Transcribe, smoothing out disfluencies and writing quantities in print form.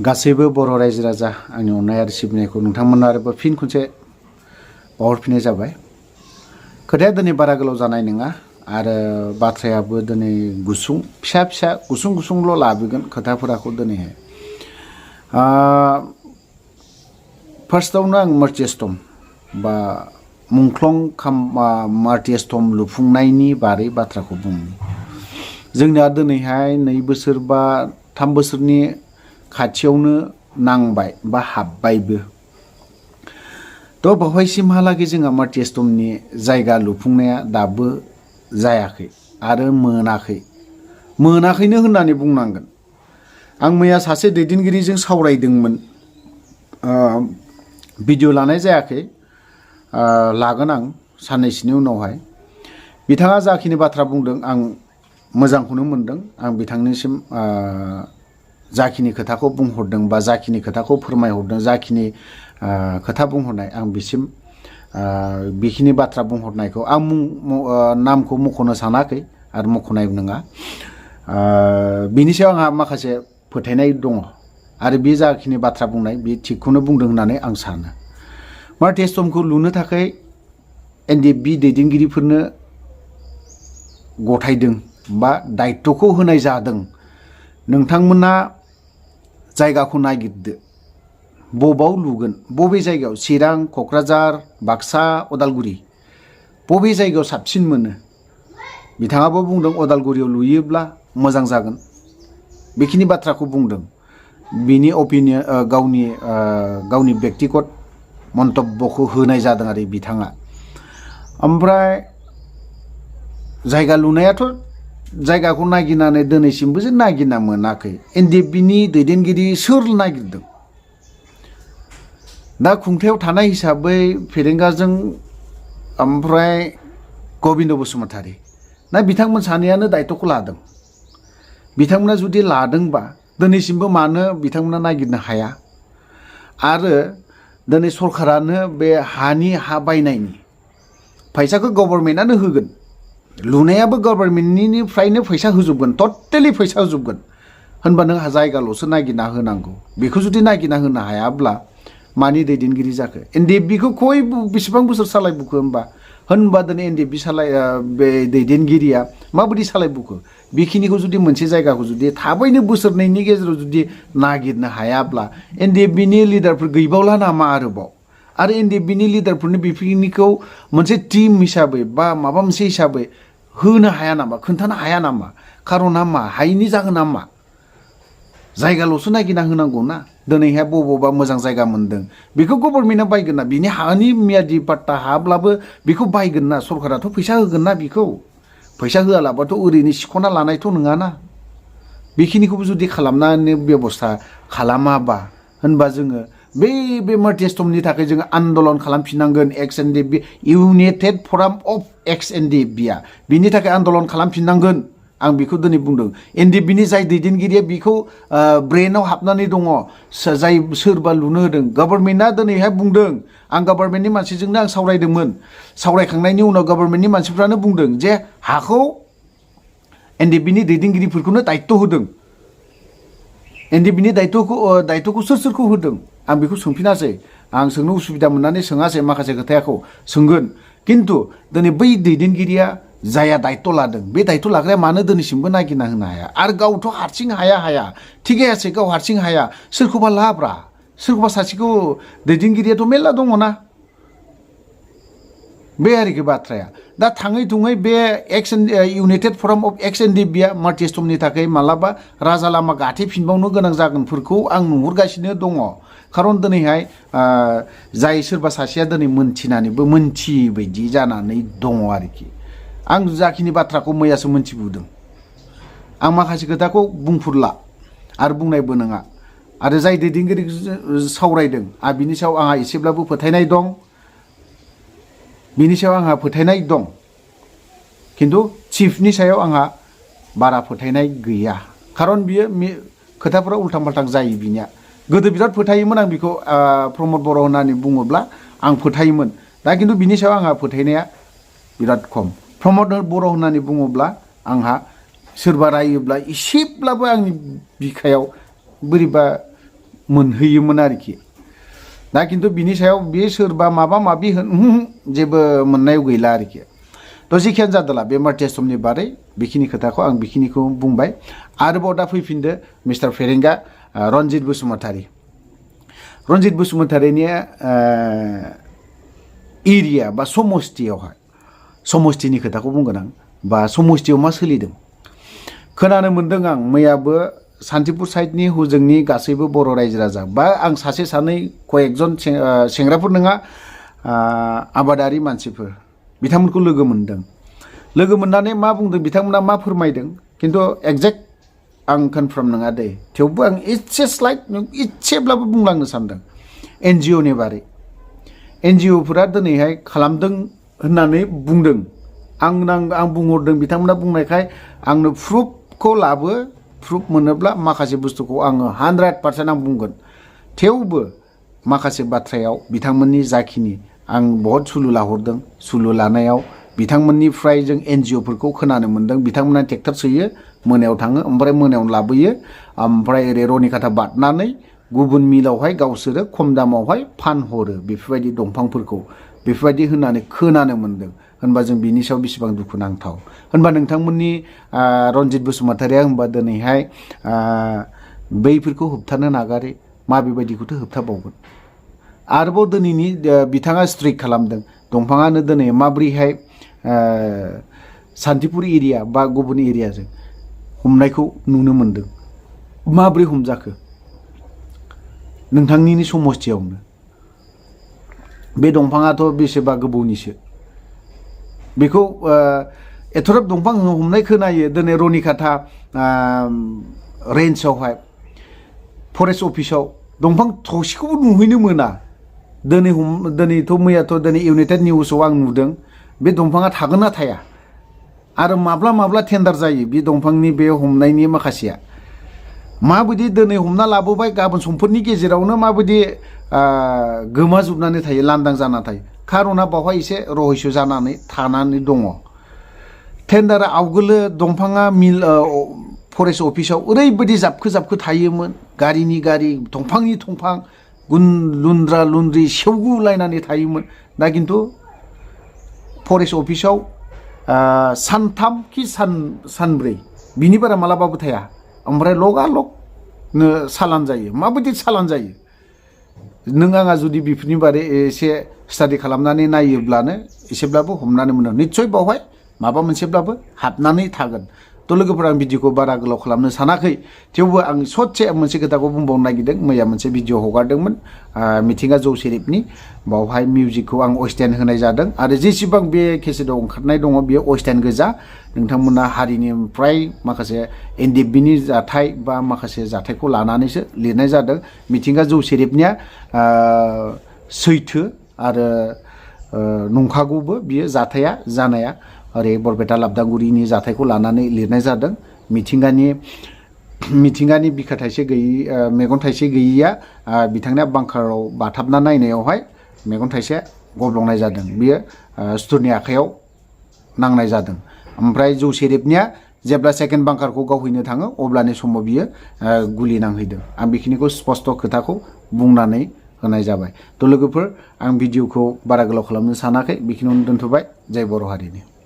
गासैबो बर' रायजो राजा आंनि अननाय आरो सिबिनायखौ नोंथांमोना आरोबाव फिन खनसे बावहरफिननाय जाबाय। खोथाया दिनै बारा गोलाव जानाय नङा आरो बाथ्रायाबो दिनै गुसुं फिसा गुसुंल' लाबोगोन खोथाफोरखौ दिनैहाय। फार्स्टआवनो आं मार्टियास्टम बा मुंख्लं मार्टियास्टम लुफुंनायनि बारै बाथ्राखौ बुङो। जोंनिया दिनैहाय 2 बोसोर बा 3 बोसोरनि खाथियावनो नांबाय बा हाबबायबो। थ' बेवहायसिमहालागै जोंहा मार्टियास्टमनि जायगा लुफुंनाया दाबो जायाखै आरो मोनाखैनो होननानै बुंनांगोन। आं मैया सासे दैदेनगिरिजों सावरायदोंमोन, भिडिअ लानाय जायाखै, लागोन आं साननैसोनि उनावहाय। बिथाङा जाखिनि बाथ्रा बुंदों आं मोजांखौनो मोनदों। आं बिथांनिसिम जाखिनि खोथाखौ बुंहरदों बा जाखिनि खोथाखौ फोरमायहरदों, जाखिनि खोथा बुंहरनाय, आं बिसिम बेखिनि बाथ्रा बुंहरनायखौ आं नामखौ मख'नो सानाखै आरो मख'नाय नङा। बिनि सायाव आंहा माखासे फोथायनाय दङ आरो बे जाखिनि बाथ्रा बुंनाय बे थिगखौनो बुंदों होननानै आं सानो। मार्टियास्टमखौ लुनो थाखाय NDFB दैदेनगिरिफोरनो गथायदों बा दायित्वखौ होनाय जादों। नोंथांमोना जायगाखौ नागिरदो, बबाव लुगोन, बबे जायगायाव, चिरां, क'क्राझार, बाक्सा, उदालगुरि, बबे जायगायाव साबसिन मोनो। बिथाङाबो बुंदों उदालगुरियाव लुयोब्ला मोजां जागोन, बेखिनि बाथ्राखौ बुंदों। बिनि अपिनियन गावनि बेक्तिगत मन्तब्यखौ होनाय जादों आरो बिथाङा। ओमफ्राय जायगा लुनायाथ' जायगाखौ नागिरनानै दिनैसिमबो जों नागिरना मोनाखै। NDFBनि दैदेनगिरि सोर नागिरदों? दा खुंथायाव थानाय हिसाबै फेरेंगाजों ओमफ्राय गबिन्द बसुमतारी, ना बिथांमोन सानैयानो दायित्वखौ लादों। बिथांमोना जुदि लादोंबा दिनैसिमबो मानो बिथांमोना नागिरनो हाया? आरो दिनै सरकारानो बे हा बायनायनि फैसाखौ गभर्नमेन्टआनो होगोन, लुनायाबो गभर्नमेन्टनिफ्रायनो फैसा होजोबगोन, टटेलि फैसा होजोबगोन, होनबा नों जायगाल'सो नागिरना होनांगौ। बेखौ जुदि नागिरना होनो हायाब्ला मानि दैदेनगिरि जाखो? NDFBखौ बेसेबां बोसोर सालायबोखो होनबा दिनै NDFB बे दैदेनगिरिया माबायदि सालायबोखो? बेखिनिखौ जुदि मोनसे जायगाखौ जुदि थाबैनो बोसोरनैनि गेजेराव जुदि नागिरनो हायाब्ला NDFBनि लिडारफोर गैबावला नामा आरोबाव? आरो NDFBनि लिडारफोरनि बेखिनिखौ मोनसे टिम हिसाबै बा माबा मोनसे हिसाबै होनो हाया नामा, खोन्थानो हाया नामा? खारना मा? हायिनि जाहोना मा? जायगाल'सो नागिरना होनांगौ ना। दिनैहाय बबावबा मोजां जायगा मोनदों, बेखौ गभर्नमेन्टआ बायगोन ना। बिनि हानि मियादि पाट्टा हाब्लाबो बेखौ बायगोन ना, सरकाराथ' फैसा होगोन ना। बेखौ फैसा होआलाबाथ' ओरैनो सिख'ना लानायथ' नङाना। बेखिनिखौबो जुदि खालामनानै बेब'स्था खालामाबा होनबा जोङो बे मार्टियास्टमनि थाखाय जोङो आन्दलन खालामफिननांगोन। NDFB इउनाइटेड फराम अफ NDFBआ बिनि थाखाय आन्दलन खालामफिननांगोन। आं बेखौ दिनै बुंदों। NDFBनि जाय दैदेनगिरिया बेखौ ब्रेनाव हाबनानै दङ, जाय सोरबा लुनो होदों, गभर्नमेन्टआ दिनैहाय बुंदों। आं गभर्नमेन्टनि मानसिजोंनो आं सावरायदोंमोन। सावरायखांनायनि उनाव गभर्नमेन्टनि मानसिफ्रानो बुंदों जे हाखौ NDFBनि दैदेनगिरिफोरखौनो दायित्व होदों। NDFBनि दायित्वखौ सोरखौ होदों? आं बेखौ सोंफिनासै। आं सोंनो उसुबिदा मोननानै सोङासै, माखासे खोथाखौ सोंगोन। खिन्थु दिनै बै दैदेनगिरिया जाया दायित्व लादों, बे दायित्व लाग्राया मानो दिनैसिमबो नागिरना होनो हाया? आरो गावथ' हारसिं हाया थिगायासै, गाव हारसिं हाया, सोरखौबा लाब्रा, सोरखौबा सासेखौ। दैदेनगिरियाथ' मेरला दङना। बे आरोखि बाथ्राया। दा थाङै थुङै बे इउनाइटेड फराम अफ NDFBआ मार्टियास्टमनि थाखाय मालाबा राजा लामा गाथेफिनबावनो गोनां जागोनफोरखौ आं नुहुरगासिनो दङ। खारन दिनैहाय जाय सोरबा सासेया दिनै मोनथिनानैबो मोनथियै बायदि जानानै दङ आरोखि। आं जाखिनि बाथ्राखौ मैयासो मोनथिबोदों। आं माखासे खोथाखौ बुंफुरला आरो बुंनायबो नङा। आरो जाय दैदेनगिरिजों सावरायदों, बिनि सायाव आंहा एसेब्लाबो फोथायनाय दं। बिनि सायाव आंहा फोथायनाय दं। खिन्थु चिफनि सायाव आंहा बारा फोथायनाय गैया। खारन बियो खोथाफोरा उल्थां फाल्थां जायो बिनिया। गोदो बिराद फोथायोमोन आं बेखौ, प्रमद बर' होननानै बुङोब्ला आं फोथायोमोन। दा खिन्थु बिनि सायाव आंहा फोथायनाया बिराद खम। प्रमद बर' होननानै बुङोब्ला आंहा सोरबा रायोब्ला एसेब्लाबो आंनि बिखायाव बोरैबा मोनहैयोमोन आरोखि दा खिन्थु बिनि सायाव बे सोरबा माबा माबि जेबो मोननायाव गैला आरोखि थ' जिखियानो जादोला बे मार्टियासमनि बारै बेखिनि खोथाखौ आं बेखिनिखौ बुंबाय आरोबाव दा फैफिनदो मिस्टार फेरेंगा रनजित बसुमतारी रनजित बसुमतारीनि एरिया बा समस्तियावहाय समस्तिनि खोथाखौ बुंगोन आं बा समस्तियाव मा सोलिदों खोनानो मोन्दों आं मैयाबो सान्तिपुर साइडनि हुजोंनि गासैबो बर' रायजो राजा बा आं सासे सानै कयेकजन सेंग्राफोर नङा आबादारि मानसिफोर बिथांमोनखौ लोगो मोनदों लोगो मोननानै मा बुंदों बिथांमोना मा फोरमायदों खिन्थु एक्जेक्ट आं कनफार्म नङा दे थेवबो आं इसे स्लाइट इसेब्लाबो बुंलांनो सानदों एनजिअनि बारै एनजिअफोरा दिनैहाय खालामदों होननानै बुंदों आं बुंहरदों बिथांमोना बुंनायखाय आंनो प्रुफखौ लाबो प्रुफ मोनोब्ला माखासे बुस्थुखौ आङो 100% आं बुंगोन थेवबो माखासे बाथ्रायाव बिथांमोननि जाखिनि आं बहुत सुलु लाहरदों सुलु लानायाव बिथांमोननिफ्राय जों एनजिअफोरखौ खोनानो मोन्दों बिथांमोना ट्रेक्टर सोयो मोनायाव थाङो ओमफ्राय मोनायाव लाबोयो ओमफ्राय ओरै रनिकाटा बारनानै गुबुन मिलावहाय गावसोरो खम दामावहाय फानहरो बेफोरबायदि दंफांफोरखौ बेफोरबायदि होननानै खोनानो मोन्दों होनबा जों बिनि सायाव बेसेबां दुखुनांथाव होनबा नोंथांमोननि रनजित बसुमतारीया होनबा दिनैहाय बैफोरखौ होबथानो नागारै माबेबायदिखौथ' होबथाबावगोन आरोबाव दिनैनि बिथाङा स्ट्राइक खालामदों दंफाङानो दिनै माब्रैहाय सान्तिपुर एरिया बा गुबुन एरियाजों हमनायखौ नुनो मोन्दों माब्रै हमजाखो नोंथांनिनो समस्तियावनो बे दंफाङाथ' बेसेबा गोबौनिसो बेखौ एथ'राब दंफां हमनाय खोनायो दिनै रनिकाटा रेन्जआवहाय फरेस्ट अफिसाव दंफां थसेखौबो नुहैनो मोना दिनैथ' मैयाथ' दिनै इउनाइटेड निउसाव आं नुदों बे दंफाङा थागोन ना थाया आरो माब्ला टेन्डार जायो बे दंफांनि बे हमनायनि माखासेया माबायदि दिनै हमना लाबोबाय गाबोन समफोरनि गेजेरावनो माबायदि गोमाजोबनानै थायो लांदां जानानै थायो खार'ना बावहाय एसे रहस्य जानानै थानानै दङ टेन्डारा आवगोलो दंफाङा मिल फरेस्ट अफिसाव ओरैबायदि जाबखो थायोमोन गारिनि गारि दंफांनि दंफां लुन्द्रा लुन्द्रि सेवगुलायनानै थायोमोन दा खिन्थु फरेस्ट अफिसाव सानथाम कि सानब्रै बिनि बारा मालाबाबो थाया ओमफ्राय लगालगनो सालान जायो माबायदि सालान जायो नों आंहा जुदि बेफोरनि बारै एसे स्टाडि खालामनानै नायोब्लानो एसेब्लाबो हमनानै मोनो निस्सय बावहाय माबा मोनसेब्लाबो हाबनानै थागोन थ' लोगोफोर आं भिडिअखौ बारा गोलाव खालामनो सानाखै थेवबो आं ससे मोनसे खोथाखौ बुंबावनो नागिरदों मैया मोनसे भिडिअ हगारदोंमोन मिथिंगा जौ सेरेबनि बावहाय मिउजिकखौ आं वेस्टार्न होनाय जादों आरो जेसेबां बे केसेटआव ओंखारनाय दङ बेयो वेस्टार्न गोजा नोंथांमोना हारिनिफ्राय माखासे एनडिएफबिनि जाथाय बा माखासे जाथायखौ लानानैसो लिरनाय जादों मिथिंगा जौ सेरेबनिया सैथो आरो नंखागौबो बियो जाथाया जानाया ओरै बरपेटा लाबदांगुरिनि जाथायखौ लानानै लिरनाय जादों मिथिंगानि बिखा थाइसे गैयि मेगन थाइसे गैयिया बिथांनिया बांकाराव बाथाबना नायनायावहाय मेगन थाइसे गब्लंनाय जादों बियो सुथुरनि आखायाव नांनाय जादों ओमफ्राय जौ सेरेबनिया जेब्ला सेकेन्ड बांकारखौ गावहैनो थाङो अब्लानि समाव बियो गुलि नांहैदों आं बेखिनिखौ स्पस्ट खोथाखौ बुंनानै होनाय जाबाय थ' लोगोफोर आं भिडिअखौ बारा गोलाव खालामनो सानाखै बेखिनियावनो दोनथ'बाय जय बर' हारिनि